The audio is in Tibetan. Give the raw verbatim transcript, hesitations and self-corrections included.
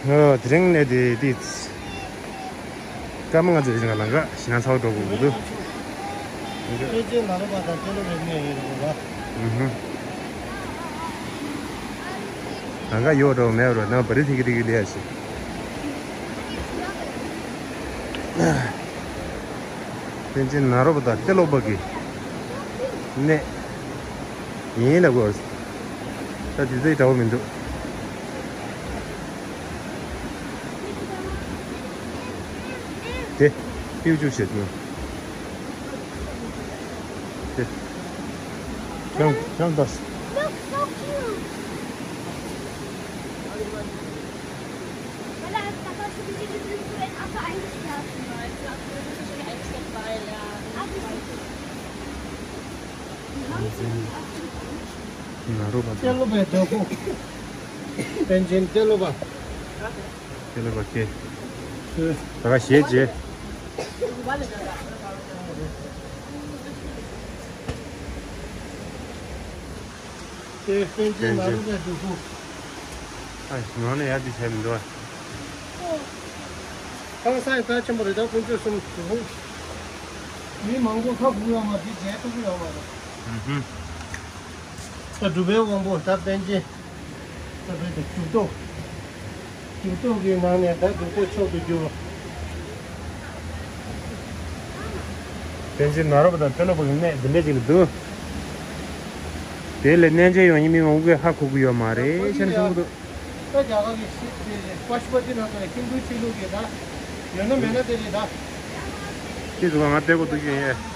ཨོ། དེ་རིང་ནས་དེ་དེ། སྐར་མ་ལྔ་བཅུ་ཞིག་ལ་ལམ་ཁ་ཞིག་ན་ཚ་བ་འགྲོ་དགོས་ཀྱི་འདུག་ཕལ་ཆེར་ནཱ་རོ་པ་དང་ཏེ་ལོ་བའི་གནས་ཡིན་རེད་པ། ཨུ་ཧུ། ལམ་ཁ་ཡོད་འགྲོ་མེད་འགྲོ་ན་བ་རི་ཐིག་གི་ཐིག་གི་ལས་ཡ་ཞིག་པཎ་ཆེན་ནཱ་རོ་པ་དང་ཏེ་ལོ་པ་གི་གནས་ཡིན་ལ་གོ། ད་དུས་ཚོད་འདྲ་བོ་མི་འདུག་དེ་ཕིའུ་ཅུ་བྱེད་དུས་དེ་ཁྱོད་ཁྱོད་ལྟ། Look, so cute. Voilà, da kannst du die Hühner einfach einschlafen. Ach, die sind ནཱ་རོ་པ་ཏེ་ལོ་པའི་འདོད་ཁུངས། པཎ་ཆེན་ཏེ་ལོ་པ། ཏེ་ལོ་པ་ཁྱེད་ད་ག་ཞེས་བྱས། དེ་པཎ་ཆེན་ནཱ་རོ་པའི་འདོད་ཁུངས། ཨ་ནང་ནས་ཡར་དེ་བྱས་མི་འདུག་ཨ། ཁང་བཟང་ཡང་གལ་ཆེན་པོ་རེད། ད་དཀོན་མཆོག་གསུམ་འདོད་ཁུངས། མི་མང་པོ་ཁ་ཁུག་ཡོད་མ་རེད། མཇལ་ཐུབ་ཀྱི་ཡོད་མ་རེད། ཨུ་ཧུ། ད་སྒྲུབ་པའི་དབང་པོ་ད་པཎ་ཆེན། ད་པཎ་ཆེན་འཇུག་ལྡོག་འཇུག་ལྡོག་གི་ནང་ནས་ད་སྒྲུབ་ལྡོག་མཆོག་ཏུ་གྱུར་པ། པཎ་ཆེན་ནཱ་རོ་པ་དང་ཏེ་ལོ་པ་གི་གནས་འདི་འདྲ་ཅིག་ལ་འདུག་དེ་ལས་གནས་མཇལ་ཡོང་མཁན་མི་མང་པོས་ཧ་གོ་གི་ཡོད་མ་རེད་ཤར་གསུང་གི་འདུག་ད་རྒྱ་གར་གྱི་ཤི་དེ་པ་ཤུ་པ་ཏི་ནང་དུ་ཧིན་དུའི་ཆོས་ལུགས་ཀྱི་ད་ཡོད་ན་མེད་ན་དེ་རེད་ད། ཁྱེད་ཚོ་ང་བལྟས་གོ་འདུག་ཡིན་ཨེ།